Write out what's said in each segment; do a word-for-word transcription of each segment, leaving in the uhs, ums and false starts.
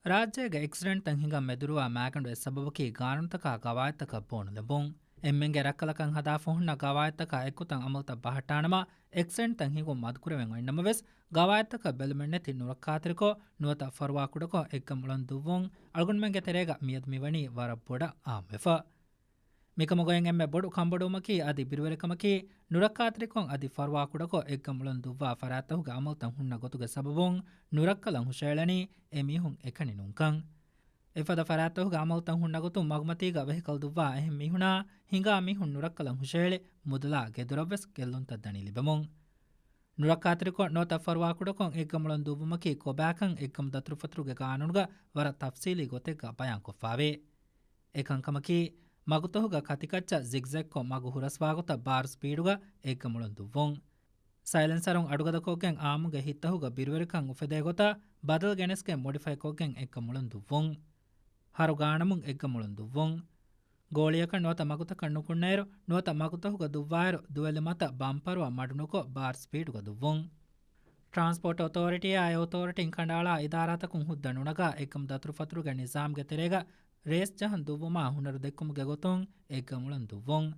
ރާއްޖޭގެ އެކްސިޑެންޓްތައް ހިނގަން މެދުރުވާ މާގަނޑު އެއް ސަބަބަކީ ގާނޫނުތަކާ ގަވާއިދުތަކަށް ބޯނުލެއްވުން. އެންމެންގެ ރައްކަލަކަށް ހަދާފަ ހުންނަ ގަވާއިދުތަކާ އެއްގޮތަށް އަމަލުތައް ބަހައްޓާނަމަ، އެކްސިޑެންޓްތައް ހިނގުން މަދުކުރެވެން އޮތްނަމަވެސް، ގަވާއިދުތަކަށް ބެލުމެއްނެތި ނުރައްކާތެރިކޮށް، ނުވަތަ ފަރުވާކުޑަކޮށް އެއްގަމުޅުން ދުއްވުން އަޅުގަނޑުމެންގެ ތެރޭގަ މިއަދު މިވަނީ ވަރަށް ބޮޑަށް އާއްމުވެފަ. މިކަމުގައި އެންމެ ބޮޑު ކަންބޮޑުވުމަކީ އަދި ބިރުވެރިކަމަކީ، ނުރައްކާތެރިކޮށް އަދި ފަރުވާކުޑަކޮށް އެއްގަމުޅުން ދުއްވާ ފަރާތްތަކުގެ އަމަލުތައް ހުންނަ ގޮތުގެ ސަބަބުން ނުރައްކަލަށް ހުށައެޅެނީ އެ މީހުން އެކަނި ނޫންކަން. އެފަދަ ފަރާތްތަކުގެ އަމަލުތައް ހުންނަ ގޮތުން މަގުމަތީގަ ވެހިކަލް ދުއްވާ އެހެން މީހުނާ ހިނގާ މީހުން ނުރައްކަލަށް ހުށައެޅި، މުދަލާ ގެދޮރަށްވެސް ގެއްލުންތައް ދަނީ ލިބެމުން. ނުރައްކާތެރިކޮށް ނުވަތަ ފަރުވާކުޑަކޮށް އެއްގަމުޅުން ދުއްވުމަކީ ކޮބާކަން އެއްގަމު ދަތުރުފަތުރުގެ ގާނޫނުގަ ވަރަށް ތަފްސީލީ ގޮތެއްގަ ބަޔާންކޮށްފާވޭ. އެކަންކަމަކީ، މަގުތަހުގަ ކަތިކައްޗަށް ޒިގްޒެގްކޮށް މަގު ހުރަސްވާ ގޮތަށް ބާރު ސްޕީޑުގަ އެއްގަމުޅުން ދުއްވުން. ސައިލެންސަރުން އަޑުގަދަކޮށްގެން އާއްމުގެ ހިތްތަހުގަ ބިރުވެރިކަން އުފެދޭ ގޮތަށް ބަދަލު ގެނެސްގެން މޮޑިފައި ކޮށްގެން އެއްގަމުޅުން ދުއްވުން. ހަރު ގާނަމުން އެއްގަމުޅުން ދުއްވުން. ގޯޅިއަކަށް ނުވަތަ މަގުތަކަށް ނުކުންނައިރު، ނުވަތަ މަގުތަހުގަ ދުއްވާއިރު، ދުވެލި މަތަ ބަމްޕަރުއަށް މަޑުނުކޮށް ބާރު ސްޕީޑުގަ ދުއްވުން. ޓްރާންސްޕޯޓް އޮތޯރިޓީއާ އެ އޮތޯރިޓީން ކަނޑައަޅާ އިދާރާތަކުން ހުއްދަ ނުނަގާ، އެއްގަމު ދަތުރުފަތުރުގެ ނިޒާމްގެ ތެރޭގަ ރޭސް ޖަހަން ދުއްވުމާ ހުނަރު ދެއްކުމުގެ ގޮތުން އެއްގަމުޅުން ދުއްވުން.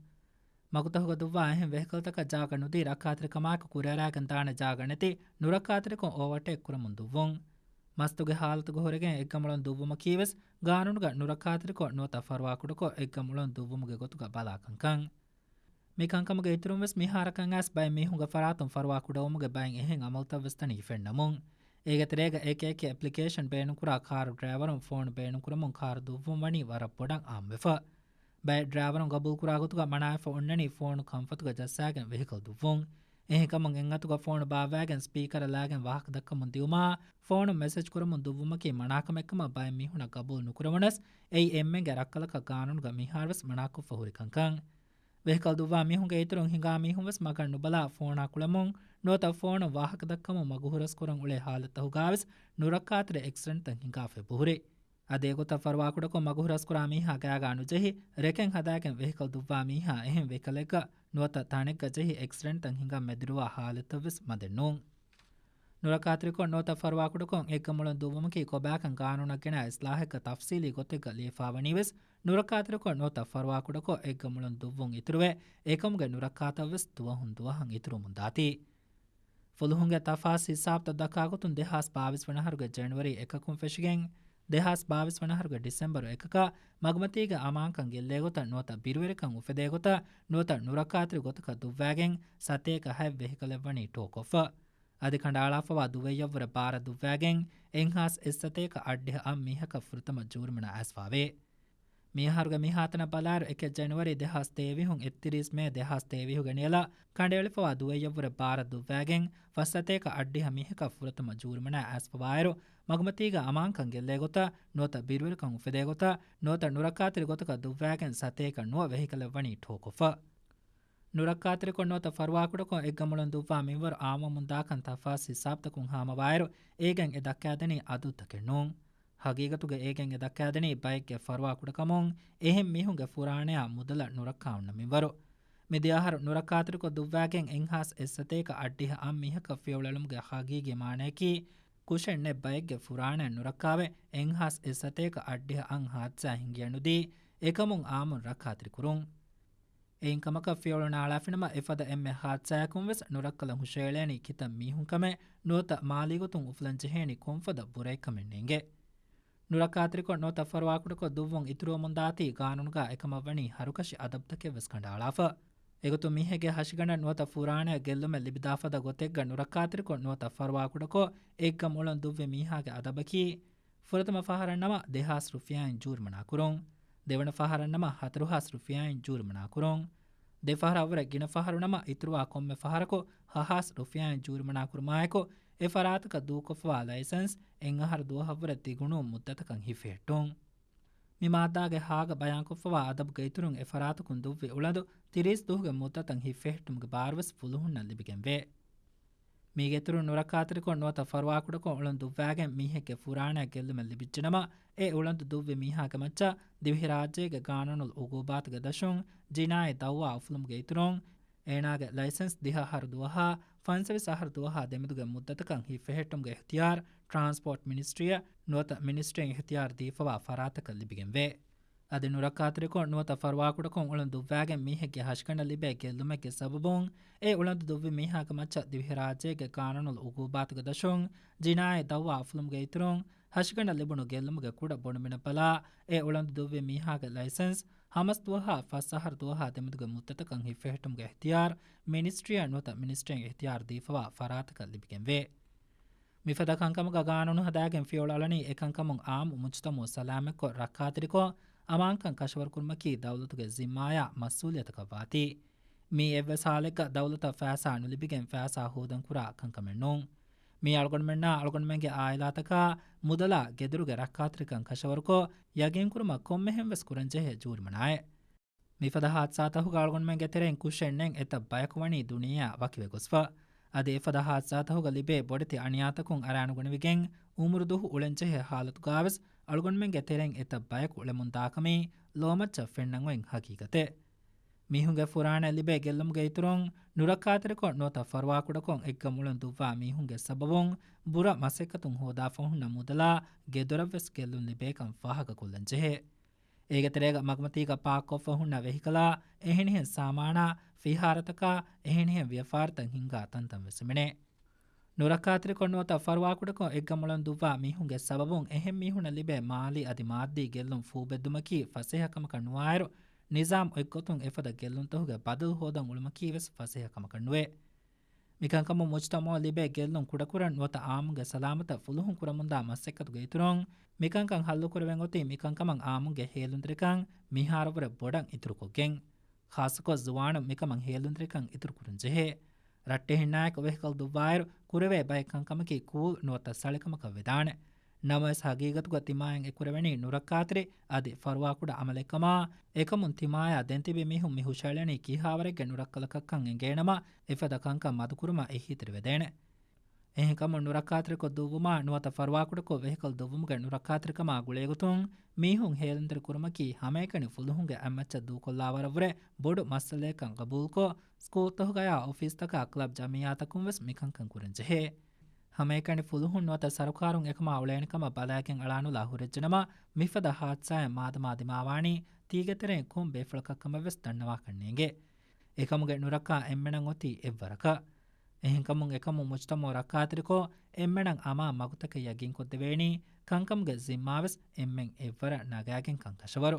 މަގުތަހުގަ ދުއްވާ އެހެން ވެހިކަލްތަކަށް ޖާގަ ނުދީ، ރައްކާތެރިކަމާއެކު ކުރިއަރާގެން ދާނެ ޖާގަ ނެތި، ނުރައްކާތެރިކޮށް އޯވަރޓޭކް ކުރަމުން ދުއްވުން. މަސްތުގެ ހާލަތުގަ ހުރެގެން އެއްގަމުޅުން ދުއްވުމަކީވެސް، ގާނޫނުގަ ނުރައްކާތެރިކޮށް ނުވަތަ ފަރުވާކުޑަކޮށް އެއްގަމުޅުން ދުއްވުމުގެ ގޮތުގަ ބަލާ ކަންކަން. މި ކަންކަމުގެ އިތުރުން ވެސް މިހާރަކަށް އައިސް ބައެއް މީހުންގެ ފަރާތުން ފަރުވާ ކުޑަވުމުގެ ބައެއް އެހެން އަމަލުތައް ވެސް ދަނީ ފެންނަމުން، އޭގެ ތެރޭގަ އެކި އެކި އެޕްލިކޭޝަން ބޭނުންކުރާ ކާރު ޑްރައިވަރުން ފޯނު ބޭނުންކުރަމުން ކާރު ދުއްވުން ވަނީ ވަރަށް ބޮޑަށް އާއްމުވެފަ. ބައެއް ޑްރައިވަރުން ގަބޫލުކުރާ ގޮތުގަ މަނާވެފަ އޮންނަނީ ފޯނު ކަންފަތުގަ ޖައްސާގެން ވެހިކަލް ދުއްވުން. އެހެންކަމުން އެއްއަތުގަ ފޯނު ބާއްވާގެން ސްޕީކަރަށް ލާގެން ވާހަކަ ދައްކަމުން ދިއުމާ، ފޯނު މެސެޖް ކުރަމުން ދުއްވުމަކީ މަނާކަމެއްކަމަށް ބައެއް މީހުނަށް ގަބޫލު ނުކުރެވުނަސް، އެއީ އެންމެންގެ ރައްކަލަކަށް ގާނޫނުގަ މިހާރުވެސް މަނާކޮށްފަ ހުރި ކަންކަން. ވެހިކަލް ދުއްވާ މީހުންގެ އިތުރުން ހިނގާ މީހުން ވެސް މަގަށް ނުބަލާ ފޯނާ ކުޅަމުން، ނުވަތަ ފޯނުން ވާހަކަ ދައްކަމުން މަގު ހުރަސްކުރަން އުޅޭ ހާލަތްތަހުގާވެސް ނުރައްކާތެރި އެކްސިޑެންޓްތައް ހިނގާފަ އެބަހުރި. އަދި އެގޮތަށް ފަރުވާކުޑަކޮށް މަގު ހުރަސްކުރާ މީހާ ގާގާ ނުޖެހި، ރެކެން ހަދާގެން ވެހިކަލް ދުއްވާ މީހާ އެހެން ވެހިކަލެއްގަ ނުވަތަ ތަނެއްގަ ޖެހި އެކްސިޑެންޓްތައް ހިނގަން މެދުރުވާ ހާލަތްތައްވެސް މަދެއް ނޫން. ނުރައްކާތެރިކޮށް ނުވަތަ ފަރުވާކުޑަކޮށް އެއްގަމުޅުން ދުއްވުމަކީ ކޮބާކަން ގާނޫނަށް ގެނައި އިސްލާހެއްގަ ތަފްސީލީ ގޮތެއްގަ ލިޔެފާވަނީވެސް، ނުރައްކާތެރިކޮށް ނުވަތަ ފަރުވާކުޑަކޮށް އެއްގަމުޅުން ދުއްވުން އިތުރުވެ، އެކަމުގެ ނުރައްކާތައްވެސް ދުވަހުން ދުވަހަށް އިތުރުވަމުން ދާތީ. ފުލުހުންގެ ތަފާސް ހިސާބުތައް ދައްކާ ގޮތުން ދެހާސް ބާވީސް ވަނަ އަހަރުގެ ޖެނުއަރީ އެކަކުން ފެށިގެން، ދެހާސް ބާވީސް ވަނަ އަހަރުގެ ޑިސެމްބަރު އެކަކަށް މަގުމަތީގެ އަމާންކަން ގެއްލޭ ގޮތަށް ނުވަތަ ބިރުވެރިކަން އުފެދޭ ގޮތަށް ނުވަތަ ނުރައްކާތެރި ގޮތަކަށް ދުއްވާގެން ސަތޭކަ ހަތް ވެހިކަލެއް ވަނީ ޓޯ ކޮށްފަ. އަދި ކަނޑައަޅާފަވާ ދުވައްޔަށްވުރެ ބާރަށް ދުއްވާގެން އެއްހާސް އެއްސަތޭކަ އަށްޑިހަ އަށް މީހަކަށް ފުރަތަމަ ޖޫރިމަނާ އައިސްފާވޭ. މިއަހަރުގެ މިހާތަނަށް ބަލާއިރު، އެކެއް ޖެނުއަރީ ދެހާސް ތޭވީހުން އެއްތިރީސް މޭ ދެހާސް ތޭވީހުގެ ނިޔަލަށް ކަނޑައެޅިފަވާ ދުވައްޔަށްވުރެ ބާރަށް ދުއްވާގެން ފަސްސަތޭކަ އަށްޑިހަ މީހަކަށް ފުރަތަމަ ޖޫރިމަނާ އައިސްފަވާއިރު، މަގުމަތީގަ އަމާންކަން ގެއްލޭ ގޮތަށް ނުވަތަ ބިރުވެރިކަން އުފެދޭ ގޮތަށް ނުވަތަ ނުރައްކާތެރި ގޮތަކަށް ދުއްވާގެން ސަތޭކަ ނުވަ ވެހިކަލެއް ވަނީ ޓޯކޮށްފަ. ނުރައްކާތެރިކޮށް ނުވަތަ ފަރުވާކުޑަކޮށް އެއްގަމުޅުން ދުއްވާ މިންވަރު އާއްމުވަމުންދާކަން ތަފާސް ހިސާބުތަކުން ހާމަވާއިރު، އޭގެން އެ ދައްކާދެނީ އަދަދުތަކެއް ނޫން. ހަގީގަތުގަ އޭގެން އެ ދައްކާދެނީ ބައެއްގެ ފަރުވާކުޑަކަމުން އެހެން މީހުންގެ ފުރާނަޔާ މުދަލަށް ނުރައްކާ އޮންނަ މިންވަރު. މިދިޔަ އަހަރު ނުރައްކާތެރިކޮށް ދުއްވާގެން އެއްހާސް އެއްސަތޭކަ އަށްޑިހަ އަށް މީހަކަށް ފިޔަވަޅުއެޅުމުގެ ހަގީގީ މާނަޔަކީ، ކުށެއް ނެތް ބައެއްގެ ފުރާނަޔަށް ނުރައްކާވެ، އެއްހާސް އެއްސަތޭކަ އަށްޑިހަ އަށް ހާދިސާ ހިނގިޔަ ނުދީ، އެކަމުން އާއްމުން ރައްކާތެރި ކުރުން. އެއިން ކަމަކަށް ފިޔަވަޅު ނާޅާފިނަމަ، އެފަދަ އެންމެ ހާދިސާޔަކުން ވެސް ނުރައްކަލަށް ހުށައެޅޭނީ ކިތައް މީހުން ކަމެއް ނުވަތަ މާލީ ގޮތުން އުފުލަން ޖެހޭނީ ކޮންފަދަ ބުރައެއްކަމެއް ނޭނގޭ. ނުރައްކާތެރިކޮށް ނުވަތަ ފަރުވާކުޑަކޮށް ދުއްވުން އިތުރުވަމުންދާތީ ގާނޫނުގަ އެކަމަށްވަނީ ހަރުކަށި އަދަބުތަކެއް ވެސް ކަނޑައަޅާފަ. އެގޮތުން މީހެއްގެ ހަށިގަނޑަށް ނުވަތަ ފުރާނަޔަށް ގެއްލުމެއް ލިބިދާ ފަދަ ގޮތެއްގަ ނުރައްކާތެރިކޮށް ނުވަތަ ފަރުވާކުޑަކޮށް އެއްގަމުޅުން ދުއްވި މީހާގެ އަދަބަކީ، ފުރަތަމަ ފަހަރަށް ނަމަ ދެހާސް ރުފިޔާއިން ޖޫރިމަނާ ކުރުން. ދެވަނަ ފަހަރަށް ނަމަ ހަތަރުހާސް ރުފިޔާއިން ޖޫރިމަނާ ކުރުން. ދެ ފަހަރަށްވުރެ ގިނަ ފަހަރު ނަމަ އިތުރުވާ ކޮންމެ ފަހަރަކު ހަހާސް ރުފިޔާއިން ޖޫރިމަނާ ކުރުމާއެކު، އެ ފަރާތަކަށް ދޫކޮށްފަވާ ލައިސަންސް އެއްއަހަރު ދުވަހަށްވުރެ ދިގުނޫން މުއްދަތަކަށް ހިފެހެއްޓުން. މި މާއްދާގެ ހާގަ ބަޔާންކޮށްފަވާ އަދަބުގެ އިތުރުން އެ ފަރާތަކުން ދުއްވި އުޅަނދު ތިރީސް ދުވަހުގެ މުއްދަތަށް ހިފެހެއްޓުމުގެ ބާރުވެސް ފުލުހުންނަށް ލިބިގެންވޭ. މީގެއިތުރުން ނުރައްކާތެރިކޮށް ނުވަތަ ފަރުވާކުޑަކޮށް އުޅަނދު ދުއްވާގެން މީހެއްގެ ފުރާނަޔަށް ގެއްލުމެއް ލިބިއްޖެނަމަ، އެ އުޅަނދު ދުއްވި މީހާގެ މައްޗަށް ދިވެހިރާއްޖޭގެ ގާނޫނުލް އުގޫބާތުގެ ދަށުން ޖިނާއީ ދައުވާ އުފުލުމުގެ އިތުރުން، އޭނާގެ ލައިސަންސް ދިހަ އަހަރު ދުވަހާ ފަންސަވީސް އަހަރު ދުވަހާ ދެމެދުގެ މުއްދަތަކަށް ހިތްފެހެއްޓުމުގެ އިޚްތިޔާރު ޓްރާންސޕޯޓް މިނިސްޓްރީއަށް ނުވަތަ މިނިސްޓްރީން އިޚްތިޔާރު ދީފަވާ ފަރާތަކަށް ލިބިގެންވޭ. އަދި ނުރައްކާތެރިކޮށް ނުވަތަ ފަރުވާކުޑަކޮށް އުޅަނދު ދުއްވާގެން މީހެއްގެ ހަށިގަނޑަށް ލިބޭ ގެއްލުމެއްގެ ސަބަބުން އެ އުޅަނދު ދުއްވި މީހާގެ މައްޗަށް ދިވެހިރާއްޖޭގެ ޤާނޫނުލް އުގޫބާތުގެ ދަށުން ޖިނާއީ ދައުވާ އުފުލުމުގެ އިތުރުން، ހަށިގަނޑަށް ލިބުނު ގެއްލުމުގެ ކުޑަ ބޮޑުމިނަށް ބަލާ، އެ އުޅަނދު ދުއްވި މީހާގެ ލައިސަންސް ހަމަސް ދުވަހާ ފަސް އަހަރު ދުވަހާ ދެމެދުގެ މުއްދަތަކަށް ހިފެހެއްޓުމުގެ އިޚްތިޔާރު މިނިސްޓްރީއަށް ނުވަތަ މިނިސްޓްރީން އިޚްތިޔާރު ދީފަވާ ފަރާތަކަށް ލިބިގެންވޭ. މިފަދަ ކަންކަމުގަ ގާނޫނު ހަދާގެން ފިޔަވަޅު އަޅަނީ އެކަންކަމުން އާއްމު މުޖުތަމައު ސަލާމަތްކޮށް، ރައްކާތެރިކޮށް، އަމާންކަން ކަށަވަރުކުރުމަކީ ދައުލަތުގެ ޒިންމާޔާ މަސްއޫލިއްޔަތަކަށް ވާތީ. މީ އެއްވެސް ހާލެއްގަ ދައުލަތަށް ފައިސާ ނުލިބިގެން ފައިސާ ހޯދަން ކުރާ ކަންކަމެއް ނޫން. މީ އަޅުގަނޑުމެންނާ އަޅުގަނޑުމެންގެ އާއިލާތަކާ މުދަލާ ގެދޮރުގެ ރައްކާތެރިކަން ކަށަވަރުކޮށް، ޔަގީންކުރުމަށް ކޮންމެހެން ވެސް ކުރަންޖެހޭ ޖޫރިމަނާއެއް. މިފަދަ ހާދިސާތަހުގަ އަޅުގަނޑުމެންގެ ތެރެއިން ކުށެއް ނެތް އެތައް ބަޔަކު ވަނީ ދުނިޔެއާ ވަކިވެގޮސްފަ. އަދި އެފަދަ ހާދިސާތަހުގަ ލިބޭ ބޮޑެތި އަނިޔާތަކުން އަރާނުގަނެވިގެން، އުމުރު ދުހު އުޅެންޖެހޭ ހާލަތުގަވެސް އަޅުގަނޑުމެންގެ ތެރެއިން އެތައް ބަޔަކު އުޅެމުންދާކަމީ ލޯމައްޗަށް ފެންނަން އޮތް ހަގީގަތެއް. މީހުންގެ ފުރާނައަށް ލިބޭ ގެއްލުމުގެ އިތުރުން، ނުރައްކާތެރިކޮށް ނުވަތަ ފަރުވާކުޑަކޮށް އެއްގަމު އުޅެން ދުއްވާ މީހުންގެ ސަބަބުން ބުރަ މަސައްކަތުން ހޯދާފަ ހުންނަ މުދަލާ ގެދޮރަށްވެސް ގެއްލުން ލިބޭކަން ފާހަގަކޮށްލަން ޖެހޭ. އޭގެ ތެރޭގަ މަގުމަތީގަ ޕާކްކޮށްފަ ހުންނަ ވެހިކަލާ، އެހެނިހެން ސާމާނާ، ފިހާރަތަކާ، އެހެނިހެން ވިޔަފާރިތައް ހިންގާ ތަންތަން ވެސް ހިމެނޭ. ނުރައްކާތެރިކޮށް ނުވަތަ ފަރުވާކުޑަކޮށް އެއްގަމު އުޅެން ދުއްވާ މީހުންގެ ސަބަބުން އެހެން މީހުންނަށް ލިބޭ މާލީ އަދި މާއްދީ ގެއްލުން ފޫބެއްދުމަކީ ފަސޭހަކަމަކަށް ނުވާއިރު، ނިޒާމް އޮތްގޮތުން އެފަދަ ގެއްލުންތަހުގެ ބަދަލު ހޯދަން އުޅުމަކީ ވެސް ފަސޭހަކަމަކަށް ނުވޭ. މިކަންކަމުން މުޖުތަމައަށް ލިބޭ ގެއްލުން ކުޑަކުރަން ނުވަތަ އާއްމުގެ ސަލާމަތަށް ފުލުހުން ކުރަމުންދާ މަސައްކަތުގެ އިތުރުން، މިކަންކަން ހައްލުކުރެވެން އޮތީ މިކަންކަމަށް އާއްމުންގެ ހޭލުންތެރިކަން މިހާރުވުރެ ބޮޑަށް އިތުރުކޮށްގެން. ޚާއްޞަކޮށް ޒުވާނުން މިކަމަށް ހޭލުންތެރިކަން އިތުރުކުރަން ޖެހޭ. ރައްޓެހިންނާއެކު ވެހިކަލް ދުއްވާއިރު ކުރެވޭ ބައެއް ކަންކަމަކީ ކޫލް ނުވަތަ ސަޅިކަމަކަށް ވެދާނެ. ނަމަވެސް ހަގީގަތުގަ ތިމާއިން އެކުރެވެނީ ނުރައްކާތެރި އަދި ފަރުވާކުޑަ އަމަލެއްކަމާ، އެކަމުން ތިމާޔާ ދެންތިބި މީހުން މި ހުށައެޅެނީ ކިހާވަރެއްގެ ނުރައްކަލަކަށްކަން އެނގޭނަމަ، އެފަދަ ކަންކަން މަދުކުރުމަށް އެހީތެރިވެދޭނެ. އެހެންކަމުން ނުރައްކާތެރިކޮށް ދުއްވުމާ ނުވަތަ ފަރުވާކުޑަކޮށް ވެހިކަލް ދުއްވުމުގެ ނުރައްކާތެރިކަމާ ގުޅޭގޮތުން މީހުން ހޭލުންތެރި ކުރުމަކީ ހަމައެކަނި ފުލުހުންގެ އަތްމައްޗަށް ދޫކޮށްލާ ވަރަށްވުރެ ބޮޑު މައްސަލަޔަކަށް ގަބޫލުކޮށް، ސްކޫލްތަހުގަޔާ އޮފީސްތަކާ ކްލަބް ޖަމިއްޔާތަކުން ވެސް މިކަންކަން ކުރަން ޖެހޭ. ހަމައެކަނި ފުލުހުން ނުވަތަ ސަރުކާރުން އެކަމާ އުޅޭނެކަމަށް ބަލާގެން އަޅާނުލާ ހުރެއްޖެނަމަ، މިފަދަ ހާދިސާއެއް މާދަމާ ދިމާވާނީ ތީގެ ތެރެއިން ކޮން ބޭފުޅަކަށްކަމަށް ވެސް ދަންނަވާކަށް ނޭނގޭ. އެކަމުގެ ނުރައްކާ އެންމެނަށް އޮތީ އެއްވަރަކަށް. އެހެންކަމުން އެކަމުން މުޖުތަމައު ރައްކާތެރިކޮށް، އެންމެނަށް އަމާން މަގުތަކެއް ޔަގީންކޮށްދެވޭނީ، ކަންކަމުގެ ޒިންމާވެސް އެންމެން އެއްވަރަށް ނަގާގެން ކަންކަށަވަރު.